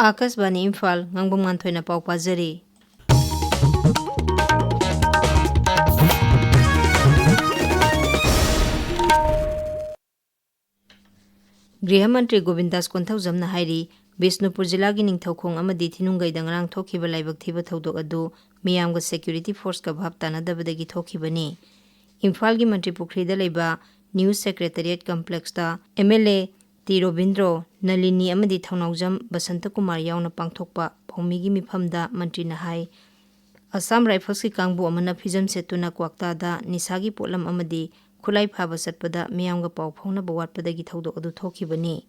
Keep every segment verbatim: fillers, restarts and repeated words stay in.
ꯑꯥꯀꯥꯁꯕꯥꯅꯤ ꯏꯝꯐꯥꯜ, ꯉꯥꯡꯕꯝ ꯉꯥꯟꯊꯣꯏꯅ ꯄꯥꯎ ꯄꯥꯖꯔꯤ꯫ ꯒ꯭ꯔꯤꯍ ꯃꯟꯇ꯭ꯔꯤ ꯒꯣꯕꯤꯟꯗꯥꯁ ꯀꯣꯟꯊꯧꯖꯝꯅ ꯍꯥꯏꯔꯤ, ꯕꯤꯁꯅꯨꯄꯨꯔ ꯖꯤꯂꯥꯒꯤ ꯅꯤꯡꯊꯧꯈꯣꯡ ꯑꯃꯗꯤ ꯊꯤꯅꯨꯡꯒꯩꯗ ꯉꯔꯥꯡ ꯊꯣꯛꯈꯤꯕ ꯂꯥꯏꯕꯛ ꯊꯤꯕ ꯊꯧꯗꯣꯛ ꯑꯗꯨ ꯃꯤꯌꯥꯝꯒ ꯁꯦꯀ꯭ꯌꯨꯔꯤꯇꯤ ꯐꯣꯔꯁꯀ ꯚꯥꯞ ꯇꯥꯅꯗꯕꯗꯒꯤ ꯊꯣꯛꯈꯤꯕꯅꯤ꯫ ꯏꯝꯐꯥꯜꯒꯤ ꯃꯟꯇ꯭ꯔꯤ ꯄꯨꯈ꯭ꯔꯤꯗ ꯂꯩꯕ ꯅ꯭ꯌꯨ ꯁꯦꯀ꯭ꯔꯦꯇꯔꯤꯌꯦꯠ ꯀꯝꯄ꯭ꯂꯦꯛꯁꯇ M L A T Robindro, Nalini ꯑꯃꯗꯤ ꯊꯧꯅꯥꯎꯖꯝ ꯕꯁꯟꯇꯀꯨꯃꯥꯔ ꯌꯥꯎꯅ ꯄꯥꯡꯊꯣꯛꯄ ꯄꯥꯎꯃꯤꯒꯤ ꯃꯤꯐꯝꯗ ꯃꯟꯇ꯭ꯔꯤꯅ ꯍꯥꯏ, ꯑꯁꯥꯝ ꯔꯥꯏꯐꯜꯁꯀꯤ ꯀꯥꯡꯕꯨ ꯑꯃꯅ ꯐꯤꯖꯝ ꯁꯦꯠꯇꯨꯅ ꯀ꯭ꯋꯥꯛꯇꯥꯗ ꯅꯤꯁꯥꯒꯤ ꯄꯣꯠꯂꯝ ꯑꯃꯗꯤ ꯈꯨꯠꯂꯥꯏ ꯐꯥꯕ ꯆꯠꯄꯗ ꯃꯤꯌꯥꯝꯒ ꯄꯥꯎ ꯐꯥꯎꯅꯕ ꯋꯥꯠꯄꯗꯒꯤ ꯊꯧꯗꯣꯛ ꯑꯗꯨ ꯊꯣꯛꯈꯤꯕꯅꯤ꯫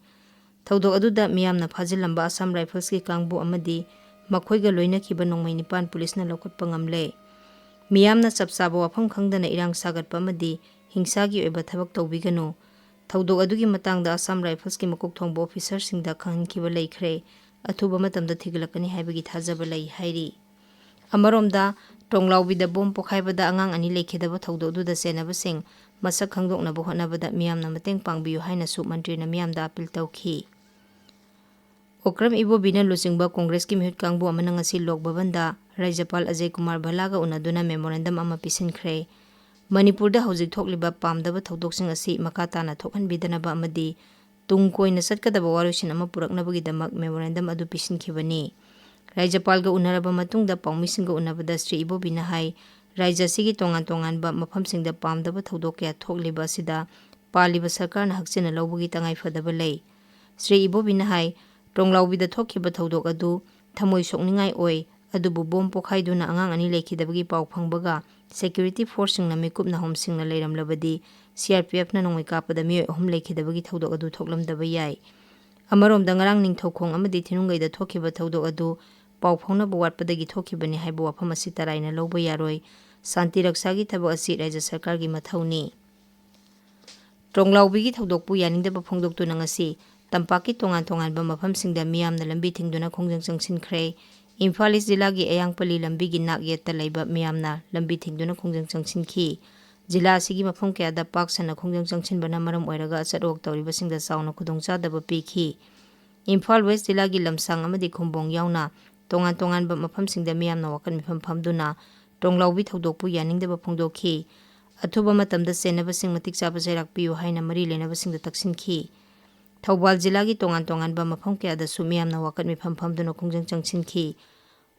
ꯊꯧꯗꯣꯛ ꯑꯗꯨꯗ ꯃꯤꯌꯥꯝꯅ ꯐꯥꯖꯤꯜꯂꯝꯕ ꯑꯁꯥꯝ ꯔꯥꯏꯐꯜꯁꯀꯤ ꯀꯥꯡꯕꯨ ꯑꯃꯗꯤ ꯃꯈꯣꯏꯒ ꯂꯣꯏꯅꯈꯤꯕ ꯅꯣꯡꯃꯩ ꯅꯤꯄꯥꯟ ꯄꯨꯂꯤꯁꯅ ꯂꯧꯈꯠꯄ ꯉꯝꯂꯦ꯫ ꯃꯤꯌꯥꯝꯅ ꯆꯞ ꯆꯥꯕ ꯋꯥꯐꯝ ꯈꯪꯗꯅ ꯏꯔꯥꯡ ꯁꯥꯒꯠꯄ ꯑꯃꯗꯤ ꯍꯤꯡꯁꯥꯒꯤ ꯑꯣꯏꯕ ꯊꯕꯛ ꯇꯧꯕꯤꯒꯅꯨ꯫ ꯊꯧꯗꯣꯛ ꯑꯗꯨꯒꯤ ꯃꯇꯥꯡꯗ ꯑꯁꯥꯝ ꯔꯥꯏꯐꯜꯁꯀꯤ ꯃꯀꯣꯛ ꯊꯣꯡꯕ ꯑꯣꯐꯤꯁꯔꯁꯤꯡꯗ ꯈꯪꯍꯟꯈꯤꯕ ꯂꯩꯈ꯭ꯔꯦ꯫ ꯑꯊꯨꯕ ꯃꯇꯝꯗ ꯊꯤꯒꯠꯂꯛꯀꯅꯤ ꯍꯥꯏꯕꯒꯤ ꯊꯥꯖꯕ ꯂꯩ ꯍꯥꯏꯔꯤ꯫ ꯑꯃꯔꯣꯝꯗ, ꯇꯣꯡꯂꯥꯎꯕꯤꯗ ꯕꯣꯝ ꯄꯣꯈꯥꯏꯕꯗ ꯑꯉꯥꯡ ꯑꯅꯤ ꯂꯩꯈꯤꯗꯕ ꯊꯧꯗꯣꯛ ꯑꯗꯨꯗ ꯆꯦꯟꯅꯕꯁꯤꯡ ꯃꯁꯛ ꯈꯪꯗꯣꯛꯅꯕ ꯍꯣꯠꯅꯕꯗ ꯃꯤꯌꯥꯝꯅ ꯃꯇꯦꯡ ꯄꯥꯡꯕꯤꯌꯨ ꯍꯥꯏꯅꯁꯨ ꯃꯟꯇ꯭ꯔꯤꯅ ꯃꯤꯌꯥꯝꯗ ꯑꯥꯄꯤꯜ ꯇꯧꯈꯤ꯫ ꯑꯣꯀ꯭ꯔꯝ ꯏꯕꯣꯕꯤꯅ ꯂꯨꯆꯤꯡꯕ ꯀꯣꯡꯒ꯭ꯔꯦꯁꯀꯤ ꯃꯤꯍꯨꯠ ꯀꯥꯡꯕꯨ ꯑꯃꯅ ꯉꯁꯤ ꯂꯣꯛ ꯚꯕꯟꯗ ꯔꯥꯖ꯭ꯌꯄꯥꯜ ꯑꯖꯌ ꯀꯨꯃꯥꯔ ꯚꯜꯂꯥꯒ ꯎꯅꯗꯨꯅ ꯃꯦꯃꯣꯔꯦꯟꯗꯝ ꯑꯃ ꯄꯤꯁꯤꯟꯈ꯭ꯔꯦ꯫ ꯃꯅꯤꯄꯨꯔꯗ ꯍꯧꯖꯤꯛ ꯊꯣꯛꯂꯤꯕ ꯄꯥꯝꯗꯕ ꯊꯧꯗꯣꯛꯁꯤꯡ ꯑꯁꯤ ꯃꯈꯥ ꯇꯥꯅ ꯊꯣꯛꯍꯟꯕꯤꯗꯅꯕ ꯑꯃꯗꯤ ꯇꯨꯡ ꯀꯣꯏꯅ ꯆꯠꯀꯗꯕ ꯋꯥꯔꯣꯏꯁꯤꯟ ꯑꯃ ꯄꯨꯔꯛꯅꯕꯒꯤꯗꯃꯛ ꯃꯦꯃꯣꯔꯦꯟꯗꯝ ꯑꯗꯨ ꯄꯤꯁꯤꯟꯈꯤꯕꯅꯤ꯫ ꯔꯥꯖ꯭ꯌꯄꯥꯜꯒ ꯎꯅꯔꯕ ꯃꯇꯨꯡꯗ ꯄꯥꯎꯃꯤꯁꯤꯡꯒ ꯎꯅꯕꯗ ꯁ꯭ꯔꯤ ꯏꯕꯣꯕꯤꯅ ꯍꯥꯏ, ꯔꯥꯖ꯭ꯌ ꯑꯁꯤꯒꯤ ꯇꯣꯉꯥꯟ ꯇꯣꯉꯥꯟꯕ ꯃꯐꯝꯁꯤꯡꯗ ꯄꯥꯝꯗꯕ ꯊꯧꯗꯣꯛ ꯀꯌꯥ ꯊꯣꯛꯂꯤꯕ ꯑꯁꯤꯗ ꯄꯥꯜꯂꯤꯕ ꯁꯔꯀꯥꯔꯅ ꯍꯛꯆꯤꯟꯅ ꯂꯧꯕꯒꯤ ꯇꯉꯥꯏꯐꯗꯕ ꯂꯩ꯫ ꯁ꯭ꯔꯤ ꯏꯕꯣꯕꯤꯅ ꯍꯥꯏ, ꯇꯣꯡꯂꯥꯎꯕꯤꯗ ꯊꯣꯛꯈꯤꯕ ꯊꯧꯗꯣꯛ ꯑꯗꯨ ꯊꯃꯣꯏ ꯁꯣꯛꯅꯤꯡꯉꯥꯏ ꯑꯣꯏ, ꯑꯗꯨꯕꯨ ꯕꯣꯝ ꯄꯣꯈꯥꯏꯗꯨꯅ ꯑꯉꯥꯡ ꯑꯅꯤ ꯂꯩꯈꯤꯗꯕꯒꯤ ꯄꯥꯎ ꯐꯪꯕꯒ ꯁꯦꯀ꯭ꯌꯨꯔꯤꯇꯤ ꯐꯣꯔꯁꯁꯤꯡꯅ ꯃꯤꯀꯨꯞ ꯅꯥꯍꯣꯝꯁꯤꯡꯅ ꯂꯩꯔꯝꯂꯕꯗꯤ ꯁꯤ ꯑꯥꯔ ꯄꯤ ꯑꯦꯐꯅ ꯅꯣꯡꯃꯩ ꯀꯥꯞꯄꯗ ꯃꯤꯑꯣꯏ ꯑꯍꯨꯝ ꯂꯩꯈꯤꯗꯕꯒꯤ ꯊꯧꯗꯣꯛ ꯑꯗꯨ ꯊꯣꯛꯂꯝꯗꯕ ꯌꯥꯏ꯫ ꯑꯃꯔꯣꯝꯗ, ꯉꯔꯥꯡ ꯅꯤꯡꯊꯧꯈꯣꯡ ꯑꯃꯗꯤ ꯊꯤꯅꯨꯡꯒꯩꯗ ꯊꯣꯛꯈꯤꯕ ꯊꯧꯗꯣꯛ ꯑꯗꯨ ꯄꯥꯎ ꯐꯥꯎꯅꯕ ꯋꯥꯠꯄꯗꯒꯤ ꯊꯣꯛꯈꯤꯕꯅꯤ ꯍꯥꯏꯕ ꯋꯥꯐꯝ ꯑꯁꯤ ꯇꯔꯥꯏꯅ ꯂꯧꯕ ꯌꯥꯔꯣꯏ꯫ ꯁꯥꯟꯇꯤ ꯔꯛꯁꯥꯒꯤ ꯊꯕꯛ ꯑꯁꯤ ꯔꯥꯖ꯭ꯌ ꯁꯔꯀꯥꯔꯒꯤ ꯃꯊꯧꯅꯤ꯫ ꯇꯣꯡꯂꯥꯎꯕꯤꯒꯤ ꯊꯧꯗꯣꯛꯄꯨ ꯌꯥꯅꯤꯡꯗꯕ ꯐꯣꯡꯗꯣꯛꯇꯨꯅ ꯉꯁꯤ ꯇꯝꯄꯥꯛꯀꯤ ꯇꯣꯉꯥꯟ ꯇꯣꯉꯥꯟꯕ ꯃꯐꯝꯁꯤꯡꯗ ꯃꯤꯌꯥꯝꯅ ꯂꯝꯕꯤ ꯊꯤꯡꯗꯨꯅ ꯈꯣꯡꯖꯪ ꯆꯪꯁꯤꯟꯈ꯭ꯔꯦ꯫ ꯏꯝꯐꯥꯜ ꯏꯁ ꯖꯤꯂꯥꯒꯤ ꯑꯌꯥꯡꯄꯜꯂꯤ ꯂꯝꯕꯤꯒꯤ ꯅꯥꯛ ꯌꯦꯠꯇ ꯂꯩꯕ ꯃꯤꯌꯥꯝꯅ ꯂꯝꯕꯤ ꯊꯤꯡꯗꯨꯅ ꯈꯣꯡꯖꯪ ꯆꯪꯁꯤꯟꯈꯤ꯫ ꯖꯤꯂꯥ ꯑꯁꯤꯒꯤ ꯃꯐꯝ ꯀꯌꯥꯗ ꯄꯥꯛ ꯁꯟꯅ ꯈꯣꯡꯖꯪ ꯆꯪꯁꯤꯟꯕꯅ ꯃꯔꯝ ꯑꯣꯏꯔꯒ ꯑꯆꯠ ꯑꯣꯛ ꯇꯧꯔꯤꯕꯁꯤꯡꯗ ꯆꯥꯎꯅ ꯈꯨꯗꯣꯡꯆꯥꯗꯕ ꯄꯤꯈꯤ꯫ ꯏꯝꯐꯥꯜ ꯋꯦꯁ ꯖꯤꯂꯥꯒꯤ ꯂꯝꯁꯥꯡ ꯑꯃꯗꯤ ꯈꯨꯝꯕꯣꯡ ꯌꯥꯎꯅ ꯇꯣꯉꯥꯟ ꯇꯣꯉꯥꯟꯕ ꯃꯐꯝꯁꯤꯡꯗ ꯃꯤꯌꯥꯝꯅ ꯋꯥꯀꯠ ꯃꯤꯐꯝ ꯐꯝꯗꯨꯅ ꯇꯣꯡꯂꯥꯎꯕꯤ ꯊꯧꯗꯣꯛꯄꯨ ꯌꯥꯅꯤꯡꯗꯕ ꯐꯣꯡꯗꯣꯛꯈꯤ꯫ ꯑꯊꯨꯕ ꯃꯇꯝꯗ ꯆꯦꯟꯅꯕꯁꯤꯡ ꯃꯇꯤꯛ ꯆꯥꯕ ꯆꯩꯔꯥꯛ ꯄꯤꯌꯨ ꯍꯥꯏꯅ ꯃꯔꯤ ꯂꯩꯅꯕꯁꯤꯡꯗ ꯇꯛꯁꯤꯟꯈꯤ꯫ ꯊꯧꯕꯥꯜ ꯖꯤꯂꯥꯒꯤ ꯇꯣꯉꯥꯟ ꯇꯣꯉꯥꯟꯕ ꯃꯐꯝ ꯀꯌꯥꯗꯁꯨ ꯃꯤꯌꯥꯝꯅ ꯋꯥꯀꯠ ꯃꯤꯐꯝ ꯐꯝꯗꯨꯅ ꯈꯣꯡꯖꯪ ꯆꯪꯁꯤꯟꯈꯤ꯫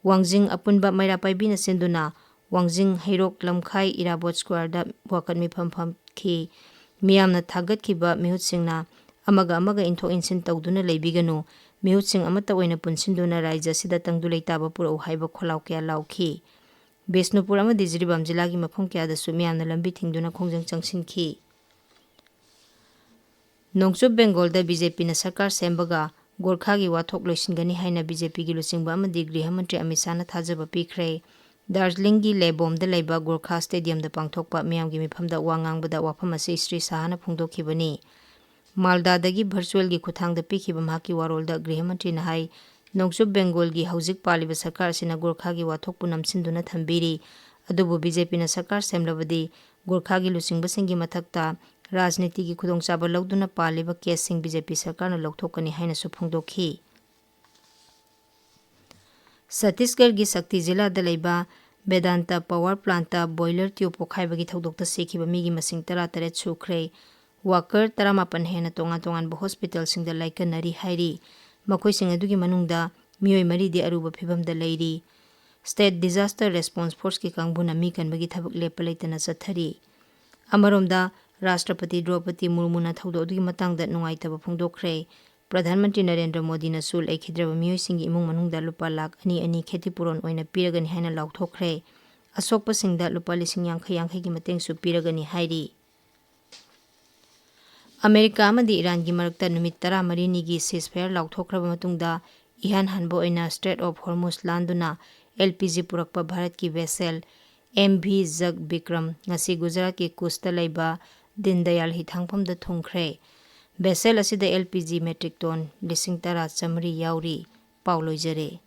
ꯋꯥꯡꯖꯤꯡ ꯑꯄꯨꯟꯕ ꯃꯩꯔꯥ ꯄꯥꯏꯕꯤꯅ ꯁꯤꯟꯗꯨꯅ ꯋꯥꯡꯖꯤꯡ, ꯍꯩꯔꯣꯛ, ꯂꯝꯈꯥꯏ, ꯏꯔꯥꯕꯣꯠ ꯁ꯭ꯀ꯭ꯋꯥꯔꯗ ꯋꯥꯀꯠ ꯃꯤꯐꯝ ꯐꯝꯈꯤ꯫ ꯃꯤꯌꯥꯝꯅ ꯊꯥꯒꯠꯈꯤꯕ ꯃꯤꯍꯨꯠꯁꯤꯡꯅ ꯑꯃꯒ ꯑꯃꯒ ꯏꯟꯊꯣꯛ ꯏꯟꯁꯤꯟ ꯇꯧꯗꯨꯅ ꯂꯩꯕꯤꯒꯅꯨ, ꯃꯤꯍꯨꯠꯁꯤꯡ ꯑꯃꯠꯇ ꯑꯣꯏꯅ ꯄꯨꯟꯁꯤꯟꯗꯨꯅ ꯔꯥꯏꯖ꯭ꯌ ꯑꯁꯤꯗ ꯇꯪꯗꯨ ꯂꯩꯇꯥꯕ ꯄꯨꯔꯛꯎ ꯍꯥꯏꯕ ꯈꯣꯜꯂꯥꯎ ꯀꯌꯥ ꯂꯥꯎꯈꯤ꯫ ꯕꯤꯁꯅꯨꯄꯨꯔ ꯑꯃꯗꯤ ꯖꯤꯔꯤꯕꯥꯝ ꯖꯤꯂꯥꯒꯤ ꯃꯐꯝ ꯀꯌꯥꯗꯁꯨ ꯃꯤꯌꯥꯝꯅ ꯂꯝꯕꯤ ꯊꯤꯡꯗꯨꯅ ꯈꯣꯡꯖꯪ ꯆꯪꯁꯤꯟꯈꯤ꯫ ꯅꯣꯡꯆꯨꯞ ꯕꯦꯡꯒꯣꯜꯗ ꯕꯤ ꯖꯦ ꯄꯤꯅ ꯁꯔꯀꯥꯔ ꯁꯦꯝꯕꯒ ꯒꯣꯔꯈꯥꯒꯤ ꯋꯥꯊꯣꯛ ꯂꯣꯏꯁꯤꯟꯒꯅꯤ ꯍꯥꯏꯅ ꯕꯤ ꯖꯦ ꯄꯤꯒꯤ ꯂꯨꯆꯤꯡꯕ ꯑꯃꯗꯤ ꯒ꯭ꯔꯤꯍ ꯃꯟꯇ꯭ꯔꯤ ꯑꯃꯤꯠ ꯁꯥꯍꯅ ꯊꯥꯖꯕ ꯄꯤꯈ꯭ꯔꯦ꯫ ꯗꯥꯔꯖꯤꯂꯤꯡꯒꯤ ꯂꯦꯕꯣꯝꯗ ꯂꯩꯕ ꯒꯣꯔꯈꯥ ꯁ꯭ꯇꯦꯗꯤꯌꯝꯗ ꯄꯥꯡꯊꯣꯛꯄ ꯃꯤꯌꯥꯝꯒꯤ ꯃꯤꯐꯝꯗ ꯋꯥ ꯉꯥꯡꯕꯗ ꯋꯥꯐꯝ ꯑꯁꯤ ꯁ꯭ꯔꯤ ꯁꯥꯍꯅ ꯐꯣꯡꯗꯣꯛꯈꯤꯕꯅꯤ꯫ ꯃꯥꯜꯗꯥꯗꯒꯤ ꯚꯔꯆꯨꯑꯦꯜꯒꯤ ꯈꯨꯠꯊꯥꯡꯗ ꯄꯤꯈꯤꯕ ꯃꯍꯥꯛꯀꯤ ꯋꯥꯔꯣꯜꯗ ꯒ꯭ꯔꯤꯍ ꯃꯟꯇ꯭ꯔꯤꯅ ꯍꯥꯏ, ꯅꯣꯡꯆꯨꯞ ꯕꯦꯡꯒꯣꯜꯒꯤ ꯍꯧꯖꯤꯛ ꯄꯥꯜꯂꯤꯕ ꯁꯔꯀꯥꯔ ꯑꯁꯤꯅ ꯒꯣꯔꯈꯥꯒꯤ ꯋꯥꯊꯣꯛꯄꯨ ꯅꯝꯁꯤꯟꯗꯨꯅ ꯊꯝꯕꯤꯔꯤ꯫ ꯑꯗꯨꯕꯨ ꯕꯤ ꯖꯦ ꯄꯤꯅ ꯁꯔꯀꯥꯔ ꯁꯦꯝꯂꯕꯗꯤ ꯒꯣꯔꯈꯥꯒꯤ ꯂꯨꯆꯤꯡꯕꯁꯤꯡꯒꯤ ꯃꯊꯛꯇ ꯔꯥꯖꯅꯤꯇꯤꯒꯤ ꯈꯨꯗꯣꯡꯆꯥꯕ ꯂꯧꯗꯨꯅ ꯄꯥꯜꯂꯤꯕ ꯀꯦꯁꯁꯤꯡ ꯕꯤ ꯖꯦ ꯄꯤ ꯁꯔꯀꯥꯔꯅ ꯂꯧꯊꯣꯛꯀꯅꯤ ꯍꯥꯏꯅꯁꯨ ꯐꯣꯡꯗꯣꯛꯈꯤ꯫ ꯁꯠꯇꯤꯁꯒꯔꯒꯤ ꯁꯛꯇꯤ ꯖꯤꯂꯥꯗ ꯂꯩꯕ ꯕꯦꯗꯥꯟꯇ ꯄꯋꯥꯔ ꯄ꯭ꯂꯥꯟꯠꯇ ꯕꯣꯏꯂꯔ ꯇ꯭ꯌꯨꯕ ꯄꯣꯈꯥꯏꯕꯒꯤ ꯊꯧꯗꯣꯛꯇ ꯁꯤꯈꯤꯕ ꯃꯤꯒꯤ ꯃꯁꯤꯡ ꯇꯔꯥꯇꯔꯦꯠ ꯁꯨꯈ꯭ꯔꯦ꯫ ꯋꯥꯀꯔ ꯇꯔꯥꯃꯥꯄꯟ ꯍꯦꯟꯅ ꯇꯣꯉꯥꯟ ꯇꯣꯉꯥꯟꯕ ꯍꯣꯁꯄꯤꯇꯥꯜꯁꯤꯡꯗ ꯂꯥꯏꯀꯠꯅꯔꯤ ꯍꯥꯏꯔꯤ꯫ ꯃꯈꯣꯏꯁꯤꯡ ꯑꯗꯨꯒꯤ ꯃꯅꯨꯡꯗ ꯃꯤꯑꯣꯏ ꯃꯔꯤꯗꯤ ꯑꯔꯨꯕ ꯐꯤꯕꯝꯗ ꯂꯩꯔꯤ꯫ ꯁ꯭ꯇꯦꯠ ꯗꯤꯖꯥꯁꯇꯔ ꯔꯦꯁꯄꯣꯟꯁ ꯐꯣꯔꯁꯀꯤ ꯀꯥꯡꯕꯨꯅ ꯃꯤ ꯀꯟꯕꯒꯤ ꯊꯕꯛ ꯂꯦꯞꯄ ꯂꯩꯇꯅ ꯆꯠꯊꯔꯤ꯫ ꯑꯃꯔꯣꯝꯗ, ꯔꯥꯁꯇ꯭ꯔꯄꯇꯤ ꯗ꯭ꯔꯧꯄꯗꯤ ꯃꯨꯔꯃꯨꯅ ꯊꯧꯗꯣꯛ ꯑꯗꯨꯒꯤ ꯃꯇꯥꯡꯗ ꯅꯨꯡꯉꯥꯏꯇꯕ ꯐꯣꯡꯗꯣꯛꯈ꯭ꯔꯦ꯫ ꯄ꯭ꯔꯙꯥꯟ ꯃꯟꯇ꯭ꯔꯤ ꯅꯔꯦꯟꯗ꯭ꯔ ꯃꯣꯗꯤꯅꯁꯨ ꯂꯩꯈꯤꯗ꯭ꯔꯕ ꯃꯤꯑꯣꯏꯁꯤꯡꯒꯤ ꯏꯃꯨꯡ ꯃꯅꯨꯡꯗ ꯂꯨꯄꯥ ꯂꯥꯈ ꯑꯅꯤ ꯑꯅꯤ ꯈꯦꯇꯤꯄꯨꯔꯣꯟ ꯑꯣꯏꯅ ꯄꯤꯔꯒꯅꯤ ꯍꯥꯏꯅ ꯂꯥꯎꯊꯣꯛꯈ꯭ꯔꯦ꯫ ꯑꯁꯣꯛꯄꯁꯤꯡꯗ ꯂꯨꯄꯥ ꯂꯤꯁꯤꯡ ꯌꯥꯡꯈꯩ ꯌꯥꯡꯈꯩꯒꯤ ꯃꯇꯦꯡꯁꯨ ꯄꯤꯔꯒꯅꯤ ꯍꯥꯏꯔꯤ꯫ ꯑꯃꯦꯔꯤꯀꯥ ꯑꯃꯗꯤ ꯏꯔꯥꯟꯒꯤ ꯃꯔꯛꯇ ꯅꯨꯃꯤꯠ ꯇꯔꯥꯃꯔꯤꯅꯤꯒꯤ ceasefire ꯂꯥꯎꯊꯣꯛꯈ꯭ꯔꯕ ꯃꯇꯨꯡꯗ, ꯏꯍꯥꯟ ꯍꯥꯟꯕ ꯑꯣꯏꯅ Strait of Hormuz ꯂꯥꯟꯗꯨꯅ ꯑꯦꯜ ꯄꯤ ꯖꯤ ꯄꯨꯔꯛꯄ ꯚꯥꯔꯠꯀꯤ vessel M V Jag Vikram ꯉꯁꯤ ꯒꯨꯖꯔꯥꯠꯀꯤ ꯀꯨꯆꯇ ꯂꯩꯕ ꯗꯤꯟ ꯗꯌꯥꯜ ꯍꯤꯊꯥꯡꯐꯝꯗ ꯊꯨꯡꯈ꯭ꯔꯦ꯫ Vessel ꯑꯁꯤꯗ L P G metric ton ꯂꯤꯁꯤꯡ ꯇꯔꯥ ꯆꯥꯃꯔꯤ ꯌꯥꯎꯔꯤ꯫ ꯄꯥꯎ ꯂꯣꯏꯖꯔꯦ꯫